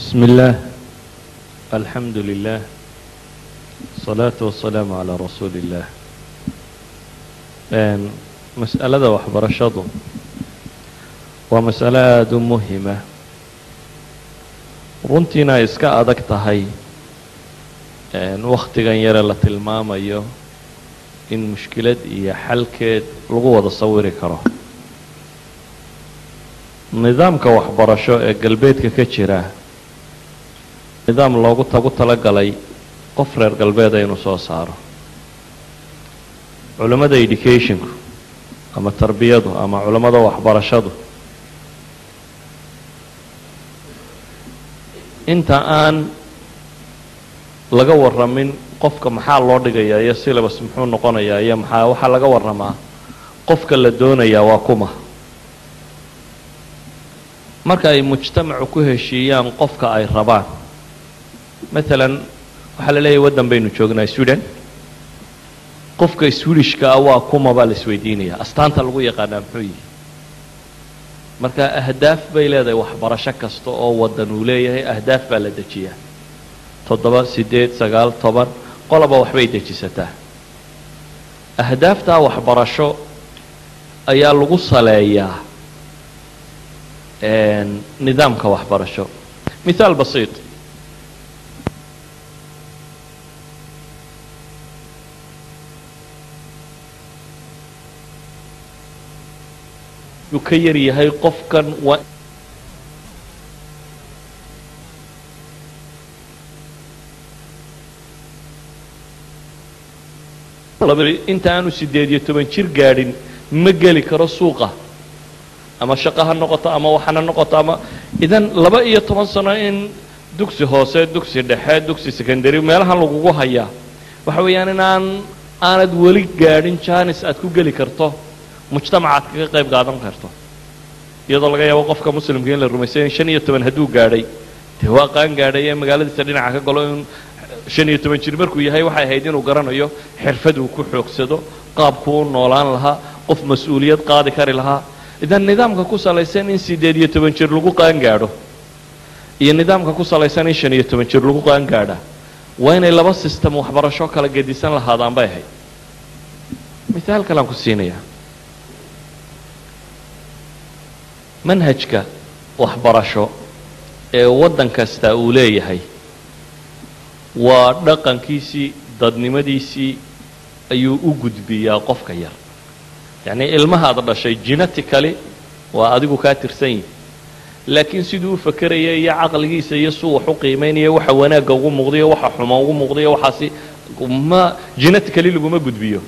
بسم الله، الحمد لله، الصلاة والسلام على رsuuل الlah. Mas'alada waxbarashadu waa mas'alo aada u muhima, runtiina ay iska adag tahay wakhtigan yare la tilmaamayo in mushkilad iyo xalkeed lagu wada sawiri karo. Nidaamka waxbarasho ee galbeedka ka jira, nidaam loogu tagu talagalay qof reer galbeeda inuu soo saaro. Culammada educationku ama tarbiyadu ama culammada waxbarashadu inta aan laga warramin qofka maxaa loo dhigayaa iyo syllabus muxuu noqonayaa iyo maxaa, waxaa laga warramaa qofka la doonayaa waa kuma. Marka ay mujtamacu ku heshiiyaan qofka ay rabaan, maalan waxaa la leeyahy waddan baynu joognaa, Sweden, qofka Swedishka ah waa kuma baa la isweydiinaya, astaanta lagu yaqaanaa muxuu yihi? Marka ahdaaf bay leedahay waxbarasho kasta oo waddan uu leeyahay, ahdaaf baa la dejiyaa, 7, 8, 9, 10, qoloba waxbay dejisataa. Ahdaaftaa waxbarasho ayaa lagu saleeyaa nidaamka waxbarasho. Mithaal basiit, uu ka yar yahay qofkan waa inta aanu 18 jir gaadhin ma geli karo suuqa, ama shaqo ha noqoto ama waxana noqoto ama. Idan 12 sano in dugsi hoose, dugsi dhexe, dugsi secondary meelahan lagugu hayaa, waxa weeyaan inaan aanad weli gaadhin chance aad ku geli karto mujtamacaad kaga qayb qaadan karto, iyadoo laga yaabo qofka muslimka in la rumaysay in 15 hadduu gaadhay dee waa qaan gaadhay ee magaaladiisa dhinaca ka galo. In 15 jir markuu yahay waxay ahayd inuu garanayo xirfad uu ku xoogsado, qaabkuu u noolaan lahaa, qof mas-uuliyad qaadi kari lahaa. Idan nidaamka ku salaysan in 18 jir lagu qaan gaadho iyo nidaamka ku salaysan in 15 jir lagu qaan gaadha waa inay laba system waxbarasho kala gedisan lahaadaan bay ahayd. Mithaal kalean ku siinayaa, manhajka waxbarasho ee waddan kasta uu leeyahay waa dhaqankiisii, dadnimadiisii ayuu u gudbiyaa qofka yar. Yacnii ilmahaad dhashay genetically waa adigu kaa tirsan yihi, laakiin siduu u fakeraya iyo caqligiisa iyo suu wax u qiimaynaya, waxa wanaagga ugu muuqdayo, waxa xuma ugu muuqdayo, waxaasi ma genetically laguma gudbiyo,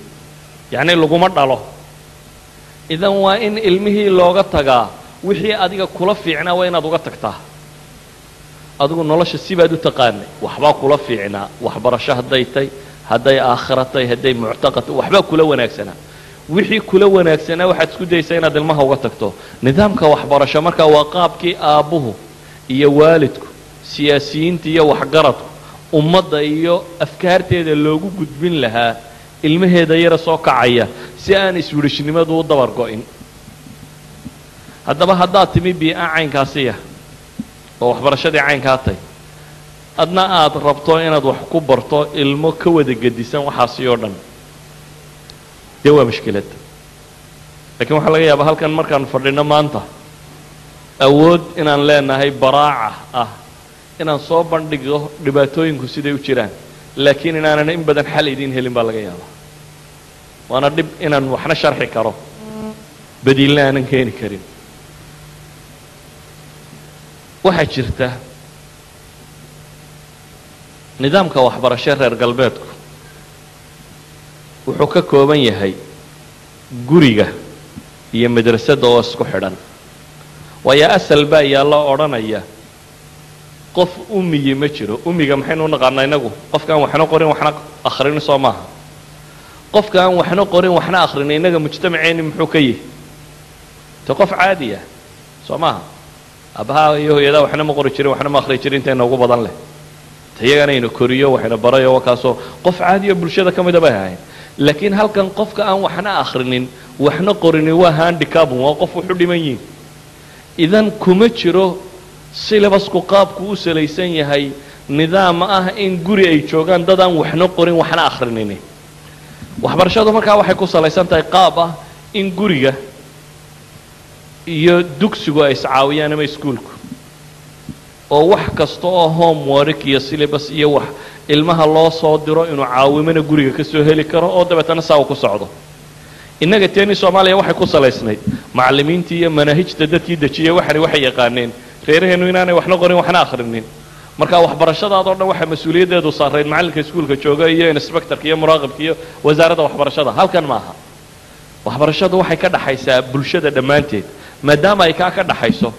yacni laguma dhalo. Idan waa in ilmihii looga tagaa wixii adiga kula fiicnaa, waa inaad uga tagtaa. Adigu nolosha sibaad u taqaanay, waxbaa kula fiicnaa, waxbarasho hadday tay, hadday aakhira tay, hadday muctaqad, waxbaa kula wanaagsanaa. Wixii kula wanaagsanaa waxaad isku daysaa inaad ilmaha uga tagto. Nidaamka waxbarasho marka waa qaabkii aabbuhu iyo waalidku, siyaasiyiinta iyo waxgaradku ummadda iyo afkaarteeda loogu gudbin lahaa ilmaheeda yara soo kacaya si aan iswirishnimadu u dabar go'in. Haddaba haddaad timi bii-a caynkaasiya oo waxbarashadii caynkaa tay, adna aad rabto inaad wax ku barto ilmo ka wada gedisan waxaasi oo dhan, dee waa mushkilad. Lakiin waxaa laga yaabaa halkan markaan fadhino maanta awood inaan leenahay baraaca ah inaan soo bandhigo dhibaatooyinku siday u jiraan, laakiin inaanan in badan xal idiin helin baa laga yaabaa. Waana dhib inaan waxna sharxi karo, badiilna aanan keeni karin. Waxaa jirta nidaamka waxbarasho reer galbeedku wuxuu ka kooban yahay guriga iyo madrasadda oo isku xidhan, waayo asal baa yaallo odhanaya qof umiyi ma jiro. Umiga maxaynu u naqaanaa inagu? Qofka aan waxna qorin waxna akhrini, soo maaha? Qofka aan waxna qorin waxna akhrini innaga mujtamaceenni muxuu ka yihi? Te qof caadi ah, soo maaha? Aabbaha iyo hooyadaa waxna ma qori jirin, waxna ma akhri jirin intayna ugu badan leh, ta iyagana ayna koriyo waxayna barayo, wakaasoo qof caadiyo bulshada ka mida bay ahayn. Laakiin halkan qofka aan waxna akhrinin waxna qorinin waa handicap, waa qof wuxu dhiman yihin. Idan kuma jiro Syllabusku qaabku u salaysan yahay nidaam ah in guri ay joogaan dad aan waxna qorin waxna akrinini. Waxbarashadu markaa waxay ku salaysan tahay qaab ah in guriga iyo dugsigu ay iscaawiyaan ama iskuulku, oo wax kasta oo homework iyo syllabus iyo wax ilmaha loo soo diro inuu caawimona guriga ka soo heli karo, oo dabeetana saa uu ku socdo. Innaga teeni Soomaaliya waxay ku salaysnayd macallimiintii iyo manaahijta dadkii dejiyey waxani waxay yaqaaneen reeraheennu inaanay waxna qorin waxna akhrinin. Marka waxbarashadaadoo dhan waxaa mas-uuliyaddeedu saarayd macallinka iskuulka jooga iyo inspectorka iyo muraaqibka iyo wasaaradda waxbarashada. Halkan maaha, waxbarashadu waxay ka dhaxaysaa bulshada dhammaanteed. Maadaama ay kaa ka dhaxayso,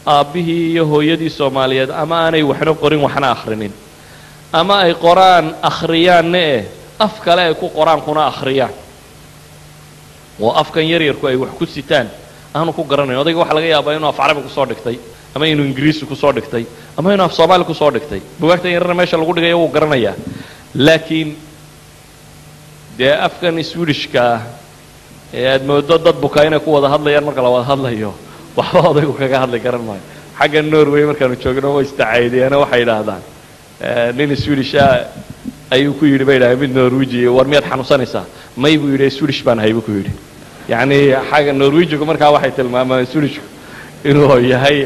aabbihii iyo hooyadii Soomaaliyeed ama aanay waxna qorin waxna akhrinin, ama ay qoraan akhriyaanna eh af kale ay ku qoraan kuna akhriyaan, oo afkan yaryarku ay wax ku sitaan aanu ku garanayn. Odayga waxaa laga yaabaa inuu af Carabi kusoo dhigtay, ama inuu Ingiriisi kusoo dhigtay, ama inuu af Soomaali kusoo dhigtay. Bugaagtan yarana meesha lagu dhigayo wuu garanayaa, laakiin dee afkan Swedishka ah ee aad moodo dad bukaa inay ku wada hadlayaan marka la wada hadlayo, waxba odaygu kaga hadli garan maayo. Xagga Norway markaanu joogno way istacaydiyaano, waxay idhaahdaan nin Swedish ah ayuu ku yidhi, bay idhahdeen, mid Norweji: "War miyaad xanuunsanaysaa?" "May," buu yidhi, "Swedish baan ahay," buu ku yidhi. Yacni xagga Norwejigu markaa waxay tilmaamaan Swedishku inuu yahay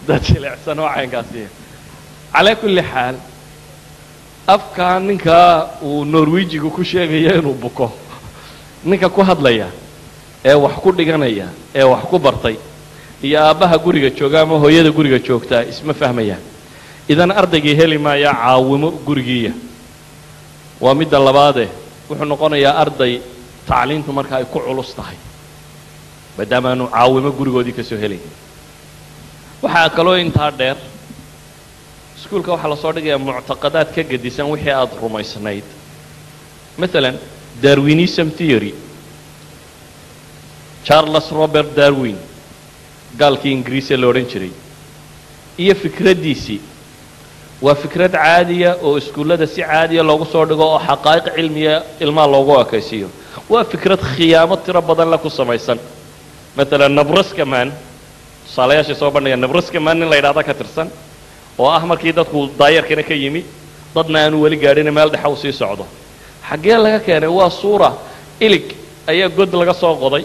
dad jilicsan oo caynkaasi. Calaa kulli xaal, afkaa ninkaa uu Norwejigu ku sheegaya inuu buko, ninka ku hadlaya ee wax ku dhiganaya ee wax ku bartay iyo aabbaha guriga jooga ama hooyada guriga joogtaa isma fahmayaan. Idan ardaygii heli maayaa caawimo gurigiiya. Waa midda labaade, wuxuu noqonayaa arday tacliintu marka ay ku culus tahay, maadaama aanu caawimo gurigoodii ka soo helaynin. Waxaa kaloo intaa dheer, iskuulka waxaa lasoo dhigayaa muctaqadaad ka gedisan wixii aada rumaysnayd. Maalan Darwinism theory, Charles Robert Darwin, gaalkii Ingiriise la odhan jiray, iyo fikraddiisii waa fikrad caadiya oo iskuullada si caadiya loogu soo dhigo oo xaqaa'iq cilmiya ilmaha loogu ekaysiiyo. Waa fikrad khiyaamo tiro badan le ku samaysan. Maalan Nebraska Man, tusaalayaashay soo bandhiga, Nebraska Man nin la yidhahda ka tirsan oo ah markii dadku daayarkana ka yimi, dadna aanu weli gaadhina meel dhexa uu sii socdo. Xaggee laga keenay? Waa suura ilig ayaa god laga soo qoday,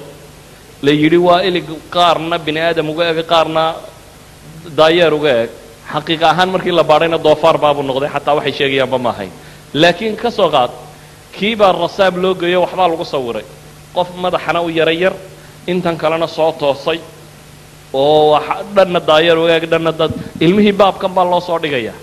la yidhi waa ilig qaarna bini aadam uga eg, qaarna daayeer uga eg. Xaqiiqa ahaan markii la baadhayna doofaar baabuu noqday, xataa waxay sheegayaanba ma ahayn. Laakiin ka soo qaad kii baa rasaab loo geeyo, waxbaa lagu sawiray qof madaxana u yara yar, intan kalena soo toosay, oo dhanna daayeer uga eg, dhanna dad. Ilmihii baabkan baa loo soo dhigayaa,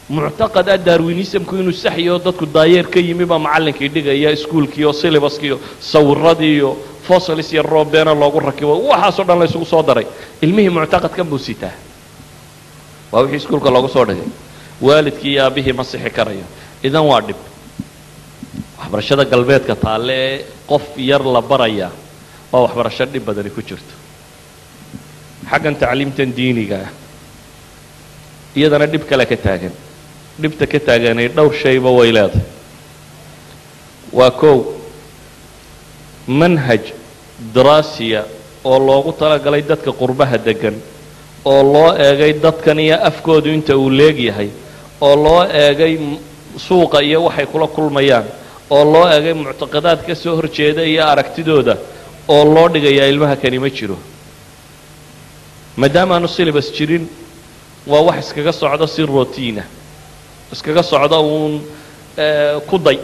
muctaqad ah Darwinismku inuu saxyaho, dadku daayeer ka yimi baa macallinkii dhigaya iskuulkii oo syllabuskii iyo sawiradii iyo fossils iyo roobeena loogu rakibo, waxaasoo dhan la isugu soo daray. Ilmihii muctaqadkan buu sitaa, waa wixii iskuulka loogu soo dhigay. Waalidkii iyo aabbihii ma sixi karayo. Idan waa dhib waxbarashada galbeedka taalle ee qof yar la baraya, waa waxbarasho dhib badani ku jirto. Xaggan tacliimtan diiniga ah iyadana dhib kale ka taagan. Dhibta ka taaganay dhowr shayba way leedahay. Waa kow, manhaj daraasiya oo loogu talagalay dadka qurbaha deggan, oo loo eegay dadkan iyo afkoodu inta uu leegyahay, oo loo eegay suuqa iyo waxay kula kulmayaan, oo loo eegay muctaqadaad ka soo horjeeda iyo aragtidooda, oo loo dhigayaa ilmaha kani ma jiro. Maadaama aanu syllabus jirin, waa wax iskaga socda si routine ah, iskaga socda uun ku day.